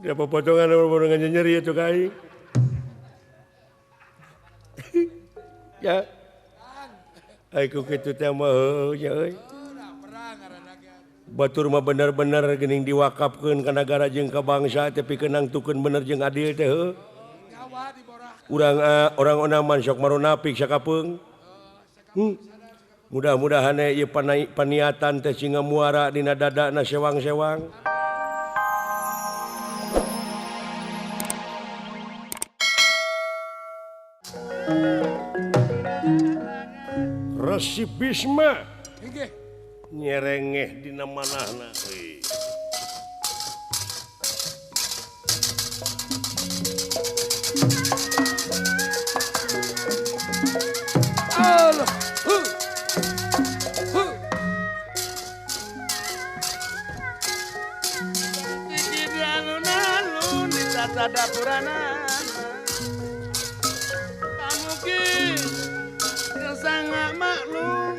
Dia potongan-potongan nyeri itu kai. Ya. Ai ku kitu teh mah nya euy. Batur mah bener-bener geuning diwakafkeun ka nagara jeung ka bangsa teh pikeun nangtukeun bener jeung adil teh heuh. Urang orang onaman sok marunapik sakapeung. Mudah-mudahan ieu paniatan teh sing ngamuara dina dadana sewang-sewang. Resi Bisma nyerengeh dina manahna euy. Allah. Hu. Hu. Di alun-alun di tata dapurana. Pamuki sangat maklum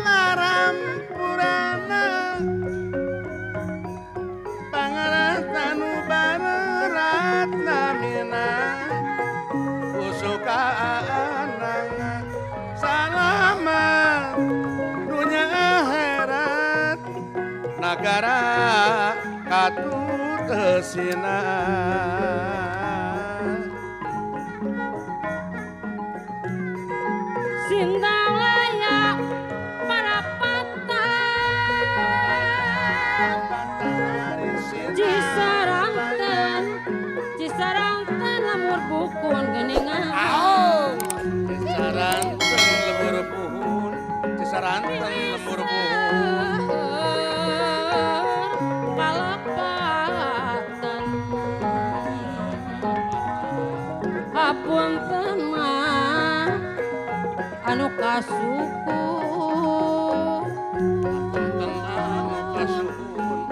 laram purana pangaratanu barat namina usuka anang salamat dunia akhirat nagara katutesina. Sindang layak para patah Cisaranten lemur bukun geningan. Cisaranten lemur puhun, Cisaranten lemur puhun. Kalepatan hapunten mah anu kasuku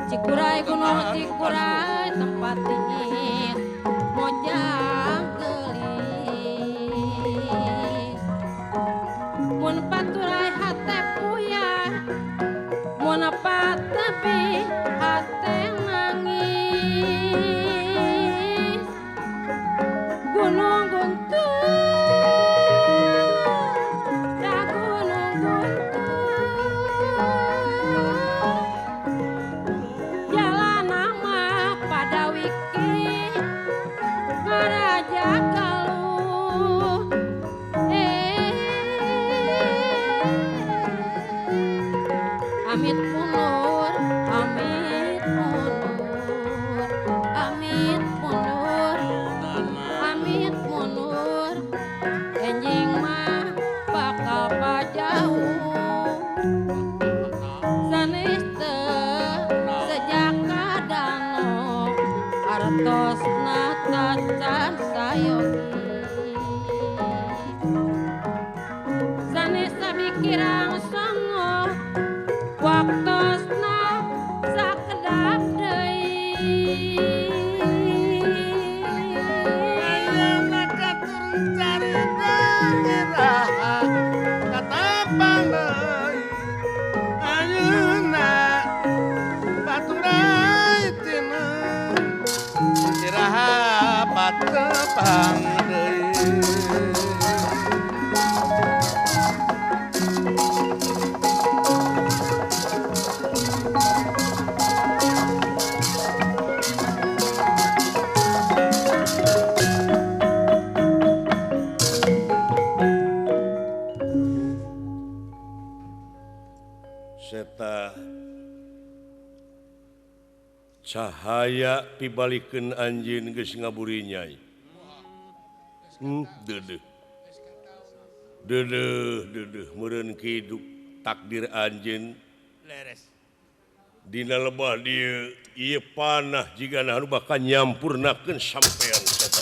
Cikuray gunung Cikuray tempat tinggi mojang gelis mun paturay hate puyah mun patebi hate nangis gunung guntur Amit mundur, amit mundur, amit mundur, amit mundur, enjing mah bakal pajauh. Sanes teu sejak kadano artosna tacan sayogi. Sanes sabikirang songo waktosna sakedap deui. Ayeuna katurun carita iraha katapang deui. Ayeuna baturay tineun iraha patepang deui. Seta cahaya pibalikeun anjeun geus ngaburinyai. Deudeuh. Deudeuh, deudeuh meureun kitu takdir anjeun. Leres. Dina lebah dieu ieu panah jigana anu bakal nyampurnakeun sampean seta.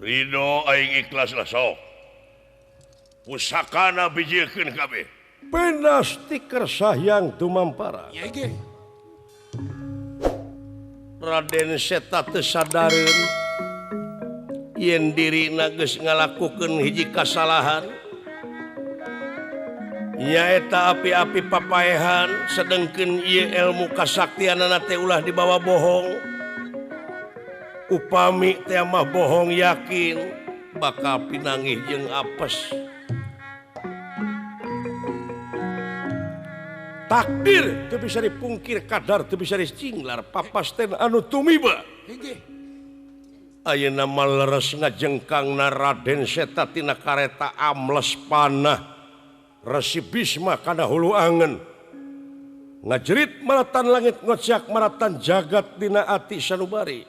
Ridho aing ikhlas lah sok. Pusakana bijiekeun kabeh. Pinasti kersayang tumampara. Raden Seta teu sadareun yen dirina geus ngalakukeun hiji kasalahan. Nyaeta api-api papaehan sedengkeun ieu ilmu kasaktianana teh ulah dibawa bohong. Upami teh mah bohong yakin bakal pinangih jeung apes. Takdir teu bisa dipungkir, kadar teu bisa dicinglar, papasten anu tumiba. Ayeuna mah leres ngajengkangna Raden Seta tina kareta amles panah Resi Bisma kana hulu angen. Ngajerit maratan langit ngocak maratan jagat dina ati sanubari.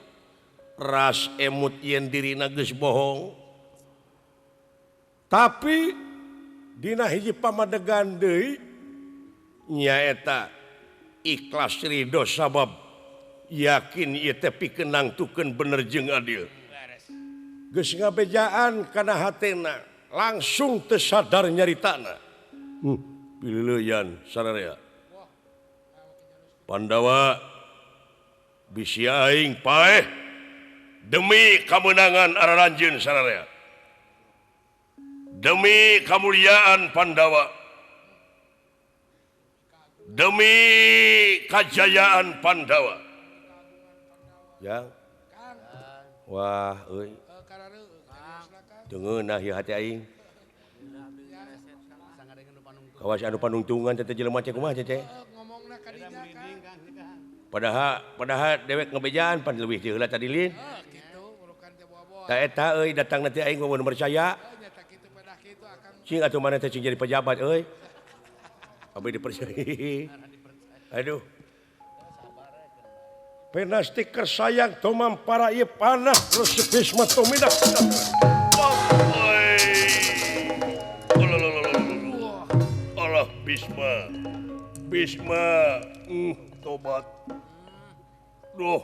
Ras emut yen dirina geus bohong. Tapi dina hiji pamadegan deui nyaeta ikhlas ridho sabab yakin ieu teh pikeun nangtukeun bener jeung adil. Geus ngabejaan kana hatena langsung teu sadar nyaritana. Pileuyan sararea. Pandawa bisi aing paeh demi kemenangan araranjeun sararea. Demi kemuliaan Pandawa. Demi kajayaan Pandawa. Ya. Wah, euy. Teu ngeunah ieu hati aing. Kawas anu panungtungan teh jelema teh kumaha teh? Padahal dewek ngebejaan pan leuwih teh heula tadi lin. Ta eta euy datang nanti aing mun percaya. Cing atuh mana teh cing jadi pejabat euy. Abdi dipercaya. Aduh. Penasti kersayang tumampara ieu panah Resi Bisma tumidak. Allah Bisma. Bisma, tobat. Duh.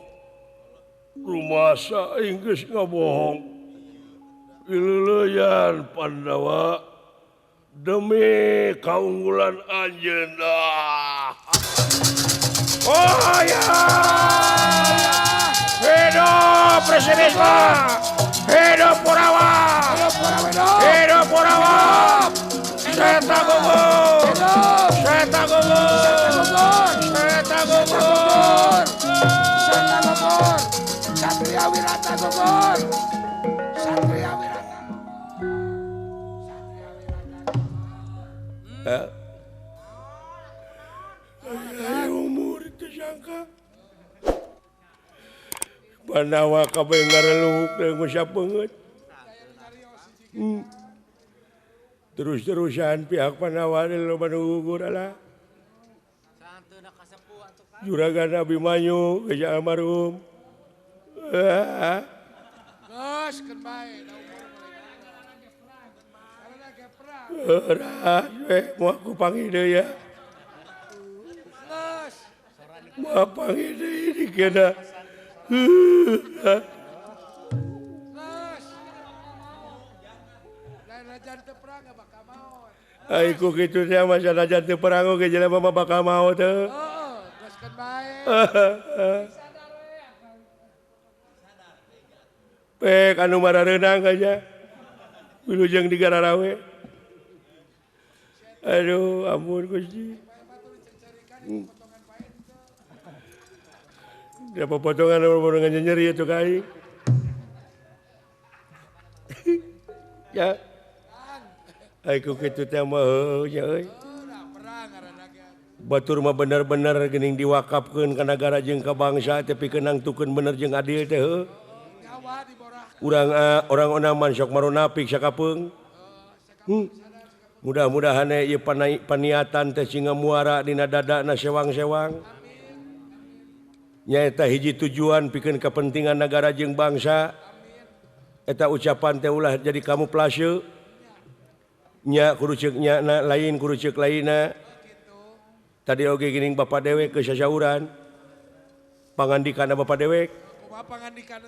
Rumasa aing geus ngabohong. Ileuleyan Pandawa demi kaunggulan anjeunna. Oh ya. Hidup Resi Bisma. Hidup Kurawa. Hidup Kurawa. Seta gugur. Seta gugur. Seta gugur. Seta gugur. Satria Wirata gugur. Satria Wirata. Satria Wirata. Umur itu sangka. Pandawa kabeh ngareluk teh ngusap beungeut. Terus-terusan pihak Pandawa loba nu gugur alah. Juragan Abimanyu geus almarhum. Geus keun bae da umur. Ora we moal ku panggih deui ya. Geus. Moal panggih deui dikena. Geus. Lain raja teu perang bakal maot. Ai ku kitu teh mah sanajan teu perang oge jelema mah bakal maot teh. Heeh, geus keun bae. Pek anu marareunang aja. Wilujeng digararawe. Aduh, ampun Gusti. Dia potongan potongan nyeri itu kai. Ya. Ai ku kitu teh mah heuh nya euy. Batur mah bener-bener geuning diwakafkeun ka nagara jeung ka bangsa teh pikeun nangtukeun bener jeung adil teh heuh. Urang orang onaman sok marunapik sakapeung. Mudah-mudahan ieu paniatan teh sing ngamuara dina dadana sewang-sewang. Nyaeta hiji tujuan pikeun kepentingan nagara jeung bangsa. Eta ucapan teh ulah jadi kamuflase. Nya kudu ceuk nya na lain kudu ceuk lainna. Tadi oge geuning bapak dewek ke sasauran. Pangandikana bapak dewek.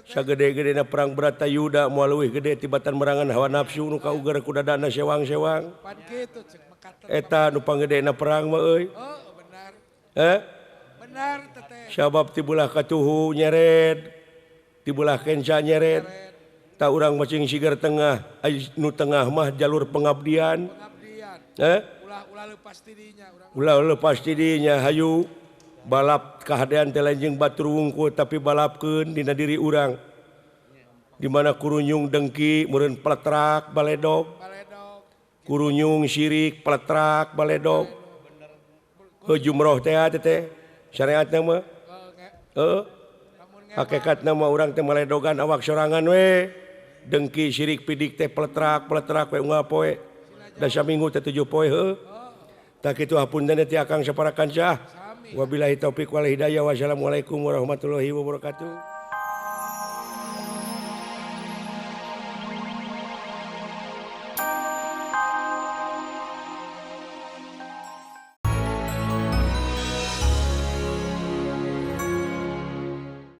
Sagede-gedena perang Bratayuda moal leuwih gede tibatan merangan hawa nafsu nu kauger ku dadana sewang-sewang. Eta nu panggedena perang mah euy. Eh? Benar teteh. Sabab tibulah katuhu nyeret, tibulah kenca nyeret. Ta urang macing sigar tengah, nu tengah mah jalur pengabdian. Eh? Ulah lepas tidinya urang. Ulah lepas tidinya hayu. Balap kahadean teh lain batur wungkul tapi balapkeun dina diri urang. Di mana kurunyung dengki meureun pletrak baledog. Kurunyung sirik pletrak baledog. Heuh jumroh teh teh syariatna mah. Heuh. Hakikatna mah urang teh maledogan awak sorangan we. Dengki sirik pidik teh pletrak pletrak we unggal poe. Da saminggu teh 7 poe heuh. Tah kitu hapunten teh akang sapara kancah. Wabillahi taufik wal hidayah. Wassalamualaikum warahmatullahi wabarakatuh.